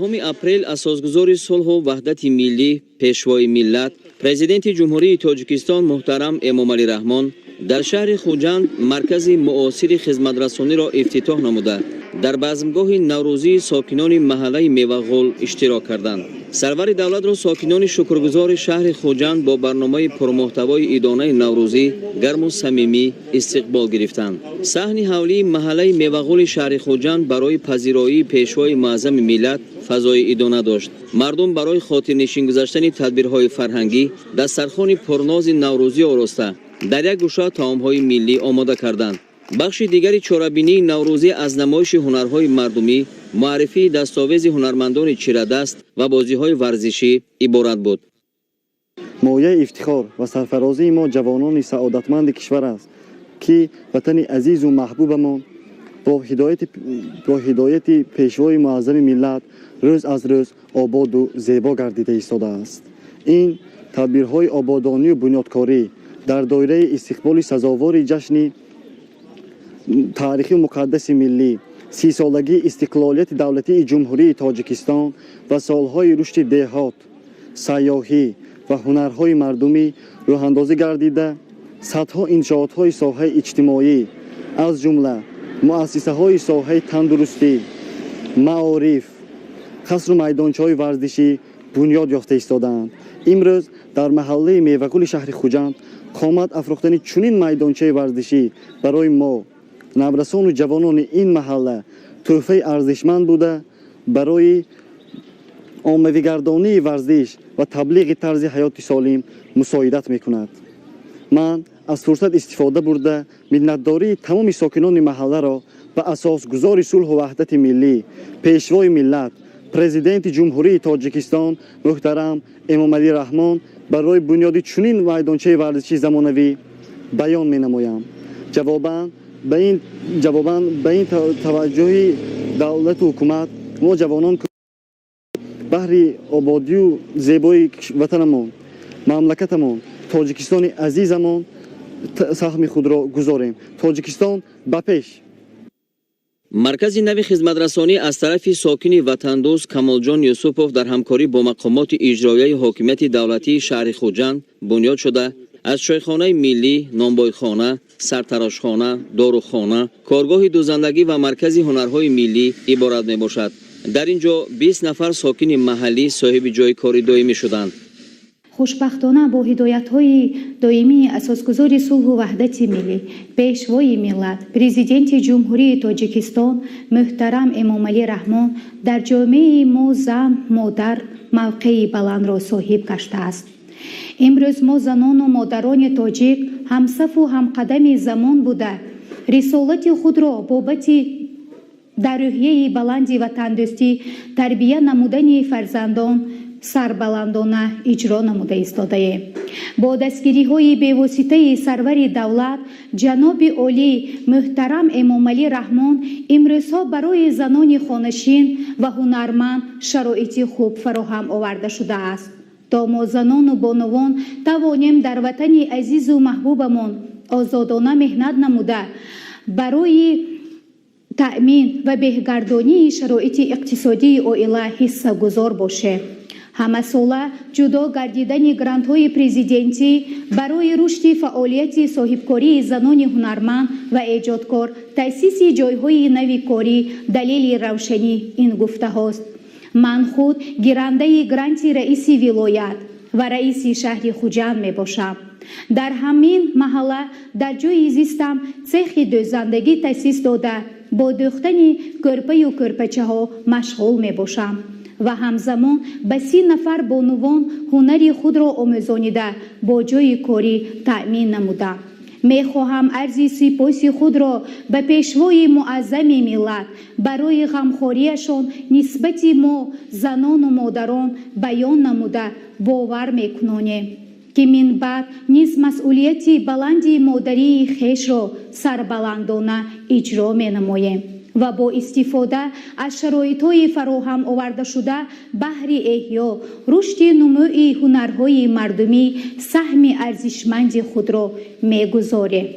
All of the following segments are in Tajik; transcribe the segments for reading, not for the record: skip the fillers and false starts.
10 апрел асосгузори сулҳу ваҳдати миллӣ, Пешвои миллат, Президенти Ҷумҳурии Тоҷикистон муҳтарам Эмомалӣ Раҳмон дар шаҳри Хуҷанд маркази муосири хизматрасониро ифтитоҳ намуда, дар базмгоҳи наврӯзии сокинони маҳаллаи Мевағул иштирок карданд. Сарвари давлатро сокинони шукргузори шаҳри Хуҷанд бо барномаи пурмуҳтавои идонаи наврӯзӣ гарму самимӣ истиқбол гирифтанд. Саҳни ҳавлии маҳаллаи Мевағули шаҳри Хуҷанд барои пазироии Пешвои муаззами миллат фазои идона дошт. Мардум барои хотирнишин гузаштани тадбирҳои фарҳангӣ дастархони пурнози наврӯзӣ ороста, дар як гӯша таомҳои миллӣ омода карданд. Бахши дигари чорабинии наврӯзӣ аз намоиши ҳунарҳои мардумӣ, муаррифии дастовези ҳунармандони чирадаст ва бозиҳои варзишӣ иборат буд. Мояи ифтихор ва сарфарозии мо, ҷавонони саодатманди кишвар аст, ки ватани азизу маҳбубамон бо ҳидояти Пешвои муаззами миллат рӯз аз рӯз ободу зебо гардида истодааст. Ин тадбирҳои ободонию бунёдкорӣ дар доираи истиқболи сазовори ҷашни таърихию муқаддаси миллӣ, 30-солагии истиқлолияти давлатии Ҷумҳурии Тоҷикистон ва солҳои рушди деҳот, сайёҳӣ ва ҳунарҳои мардумӣ роҳандозӣ гардида, садҳо иншоотҳои соҳаи иҷтимоӣ, аз ҷумла муассисаҳои соҳаи тандурустӣ, маориф, қасру майдончаҳои варзишӣ бунёд ёфта истодаанд. Имрӯз дар маҳаллаи Мевагули шаҳри Хуҷанд қомат афрохтани чунин майдончаи варзишӣ барои мо, наврасону ҷавонони ин маҳалла, тӯҳфаи арзишманд буда, барои оммавигардонии варзиш ва таблиғи тарзи ҳаёти солим мусоидат мекунад. Ман аз фурсат истифода бурда, миннатдории тамоми сокинони маҳалларо ба асосгузори сулҳу ваҳдати миллӣ, Пешвои миллат, Президенти Ҷумҳурии Тоҷикистон муҳтарам Эмомалӣ Раҳмон барои бунёди чунин майдончаи варзишии замонавӣ баён менамоям. Ҷавобан ба ин таваҷҷӯҳи давлату ҳукумат, мо, ҷавонон, баҳри ободию зебои ватанамон, мамлакатамон, Тоҷикистони азизамон саҳми худро гузорем. Тоҷикистон ба пеш! Маркази нави хизматрасонӣ аз тарафи сокини ватандӯст Камолҷон Юсупов дар ҳамкорӣ бо мақомоти иҷроияи ҳокимияти давлатии шаҳри Хуҷанд бунёд шуда, аз чойхонаи миллӣ, нонбойхона, сартарошхона, дорухона, коргоҳи дӯзандагӣ ва маркази ҳунарҳои миллӣ иборат мебошад. Дар ин ҷо 20 нафар сокини маҳаллӣ соҳиби ҷойи кори доимӣ шуданд. Хушбахтона, бо ҳидоятҳои доимии асосгузори сулҳу ваҳдати миллӣ, Пешвои миллат, Президенти Ҷумҳурии Тоҷикистон муҳтарам Эмомалӣ Раҳмон дар ҷомеаи мо зан, модар мавқеи баландро соҳиб гаштааст. Имрӯз мо, занону модарони тоҷик, ҳамсафу ҳамқадами замон буда, рисолати худро бобати дар рӯҳияи баланди ватандӯстӣ тарбия намудани фарзандон сарбаландона иҷро намуда истодаем. Бо дастгириҳои бевоситаи сарвари давлат ҷаноби олӣ муҳтарам Эмомалӣ Раҳмон имрӯзҳо барои занони хонашин ва ҳунарманд шароити хуб фароҳам оварда шудааст, то мо, занону бонувон, тавонем дар ватани азизу маҳбубамон озодона меҳнат намуда, барои таъмин ва беҳгардонии шароити иқтисодии оила ҳиссагузор бошем. Ҳамасола ҷудо гардидани грантҳои президентӣ барои рушди фаъолияти соҳибкории занони ҳунарманд ва эҷодкор, таъсиси ҷойҳои нави корӣ далели равшани ин гуфтаҳост. Ман худ гирандаи гранти раиси вилоят ва раиси шаҳри Хуҷанд мебошам. Дар ҳамин маҳалла, дар ҷойи зистам, цехи дӯзандагӣ таъсис дода, бо дӯхтани кӯрпаю кӯрпачаҳо машғул мебошам ва ҳамзамон ба 30 нафар бонувон ҳунари худро омӯзонида, бо ҷойи корӣ таъмин намудам. Мехоҳам арзи сипоси худро ба Пешвои муаззами миллат барои ғамхориашон нисбати мо, занону модарон, баён намуда, бовар мекунонем, ки минбаъд низ масъулияти баланди модарии хешро сарбаландона иҷро менамоем ва бо истифода аз шароитҳои фароҳам овардашуда баҳри эҳё, рушди нумӯи ҳунарҳои мардумӣ саҳми арзишманди худро мегузорем.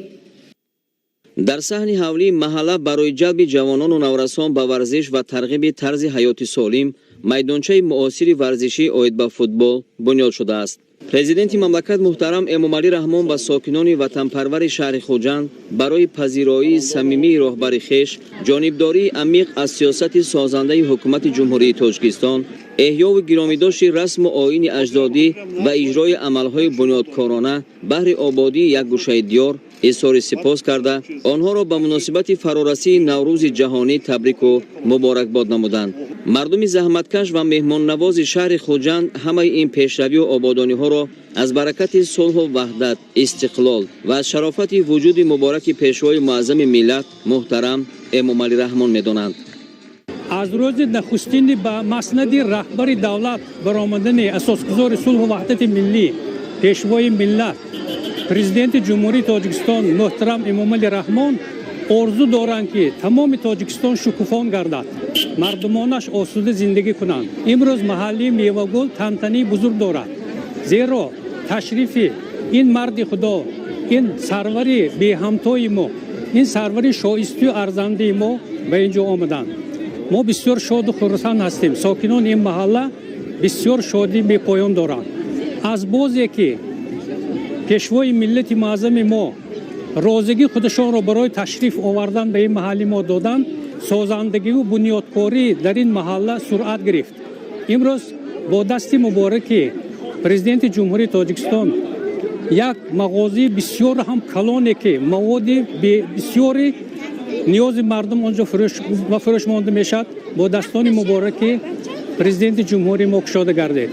Дар саҳни ҳавлии маҳалла барои ҷалби ҷавонону наврасон ба варзиш ва тарғиби тарзи ҳаёти солим Майдончаи муосири варзишӣ оид ба футбол бунёд шудааст. Президенти мамлакат муҳтарам Эмомалӣ Раҳмон ба сокинони ватанпарвари шаҳри Хуҷанд барои пазироии самимии роҳбари хеш, ҷонибдории амиқ аз сиёсати созандаи ҳукумати Ҷумҳурии Тоҷикистон, эҳёву гиромидошти расму оини аҷдодӣ ва иҷрои амалҳои бунёдкорона баҳри ободии як гӯшаи диёр изҳори сипос карда, онҳоро ба муносибати фарорасии Наврӯзи ҷаҳонӣ табрику муборакбод намуданд. Мардуми заҳматкаш ва меҳмоннавози шаҳри Хуҷанд ҳамаи ин пешравию ободониҳоро аз баракати сулҳу ваҳдат, истиқлол ва аз шарофати вуҷуди мубораки Пешвои муаззами миллат муҳтарам Эмомалӣ Раҳмон медонанд. Аз рӯзи нахустини ба маснади раҳбари давлат баромадани асосгузори сулҳу ваҳдати миллӣ, Пешвои миллат, Президенти Ҷумҳурии Тоҷикистон муҳтарам Эмомалӣ Раҳмон орзу доранд, ки тамоми Тоҷикистон шукуфон гардад, мардумонаш осуда зиндагӣ кунанд. Имрӯз маҳаллии Мевагул тантании бузург дорад, зеро ташрифи ин марди Худо, ин сарвари беҳамтои мо, ин сарвари шоистию арзандаи мо ба ин ҷо омаданд. Мо бисёр шоду хурсанд ҳастем. Сокинони ин маҳалла бисёр шодии бепоён доранд. Аз бозе ки Пешвои миллати муаззами мо розигии худашонро барои ташриф овардан ба ин маҳалли мо доданд, созандагиву бунёдкорӣ дар ин маҳалла суръат гирифт. Имрӯз бо дасти мубораки Президенти Ҷумҳурии Тоҷикистон як мағозаи бисёр ҳам калоне, ки маводи бисёри ниёзи мардум он ҷо ба фурӯш монда мешавад, бо дастони мубораки Президенти ҷумҳурии мо кушода гардид.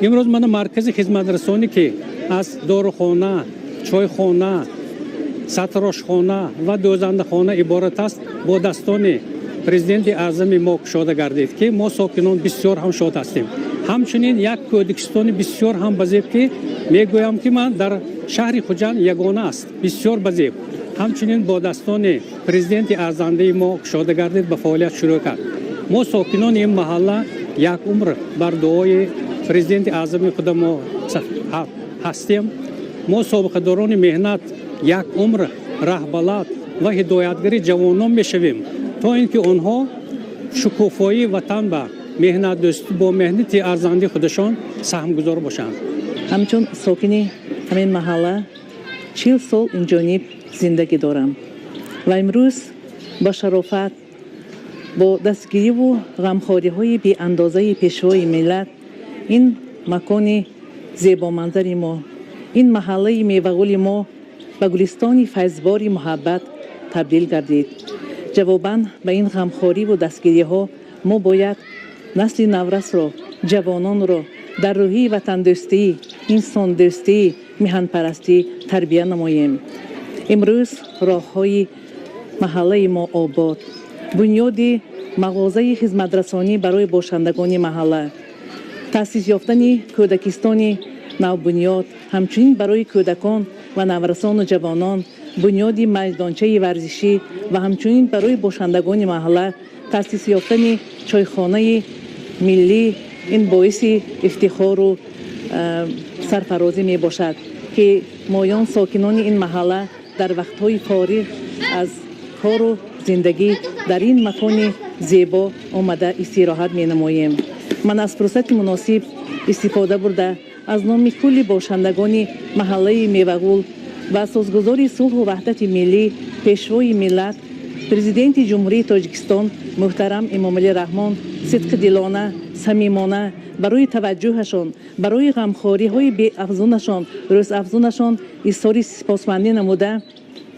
Имрӯз мана маркази хизматрасонӣ, ки аз дорухона, чойхона, сатрошхона ва дӯзандахона иборат аст, бо дастони Президенти аъзами мо кушода гардид, ки мо сокинон бисёр ҳам шод ҳастем. Ҳамчунин як кӯдакистони бисёр ҳам базеб, ки мегӯям, ки ман дар шаҳри Хуҷанд ягона аст, бисёр базеб, ҳамчунин бо дастони Президенти арзандаи мо кушода гардид, ба фаъолият шурӯъ кард. Мо сокинони ин маҳалла як умр бар дуои Президенти аъзами худа мо ҳастем. Мо собиқадорони меҳнат як умр раҳбалад ва ҳидоятгари ҷавонон мешавем, то ин ки онҳо шукуфоии ватан ба меҳнатдӯстӣ бо меҳнати арзандаи худашон саҳмгузор бошанд. Ҳамчун сокини ҳамин маҳалла 40 сол инҷониб зиндагӣ дорам ва имрӯз ба шарофат, бо дастгириву ғамхориҳои беандозаи Пешвои миллат ин макони зебоманзари мо, ин маҳаллаи Мевағули мо ба гулистони файзбори муҳаббат табдил гардид. Ҷавобан ба ин ғамхориву дастгириҳо мо бояд насли наврасро, ҷавононро дар рӯҳии ватандӯстӣ, инсондӯстӣ, миҳанпарастӣ тарбия намоем. Имрӯз роҳҳои маҳаллаи мо обод, бунёди мағозаи хизматрасонӣ барои бошандагони маҳалла, таъсис ёфтани кӯдакистони навбунёд, ҳамчунин барои кӯдакон ва наврасону ҷавонон бунёди майдончаи варзишӣ ва ҳамчунин барои бошандагони маҳалла таъсис ёфтани чойхонаи миллӣ ин боиси ифтихору сарфарозӣ мебошад, ки моён сокинони ин маҳалла дар вақтҳои фориғ аз кору зиндагӣ дар ин макони зебо омада истироҳат менамоем. Ман аз фурсати муносиб истифода бурда, аз номи кулли бошандагони маҳаллаи Мевағул ва асосгузори сулҳу ваҳдати миллӣ, Пешвои миллат, Президенти Ҷумҳурии Тоҷикистон муҳтарам Эмомалӣ Раҳмон сидқидилона, самимона барои таваҷҷӯҳашон, барои ғамхориҳои беафзунашон, рӯзафзунашон изҳори сипосмандӣ намуда,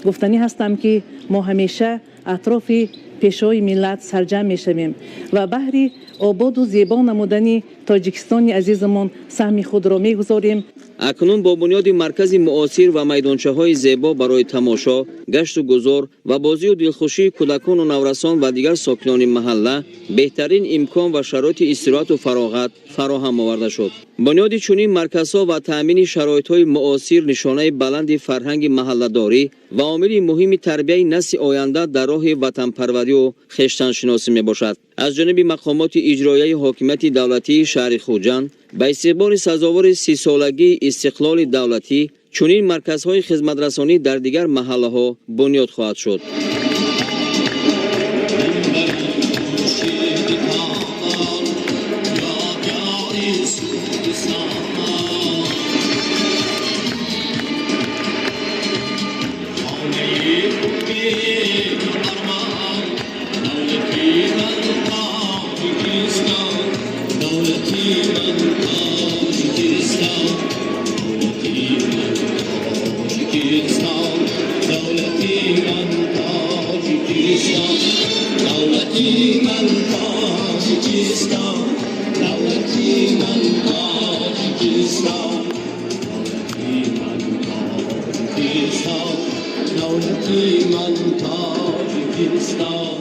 гуфтанӣ ҳастам, ки мо ҳамеша атрофи Пешвои миллат сарҷамъ мешавем ва баҳри ободу зебо намудани Тоҷикистони азизамон саҳми худро мегузорем. Акнун бо бунёди маркази муосир ва майдончаҳои зебо барои тамошо, гашту гузор ва бозию дилхушии кӯдакону наврасон ва дигар сокинони маҳалла беҳтарин имкон ва шароити истироҳату фароғат фароҳам оварда шуд. Бунёди чунин марказҳо ва таъмини шароитҳои муосир нишонаи баланди фарҳанги маҳалладорӣ ва омили муҳими тарбияи насли оянда дар роҳи ватанпарварию хештаншиносӣ мебошад. Аз ҷониби мақомоти иҷроияи ҳокимияти давлатии шаҳри Хуҷанд ба истиқболи сазовори 30-солагии истиқлоли давлатӣ чунин марказҳои хизматрасонӣ дар дигар маҳаллаҳо бунёд хоҳад шуд. Давлати ман Тоҷикистон, давлати ман Тоҷикистон, давлати ман Тоҷикистон.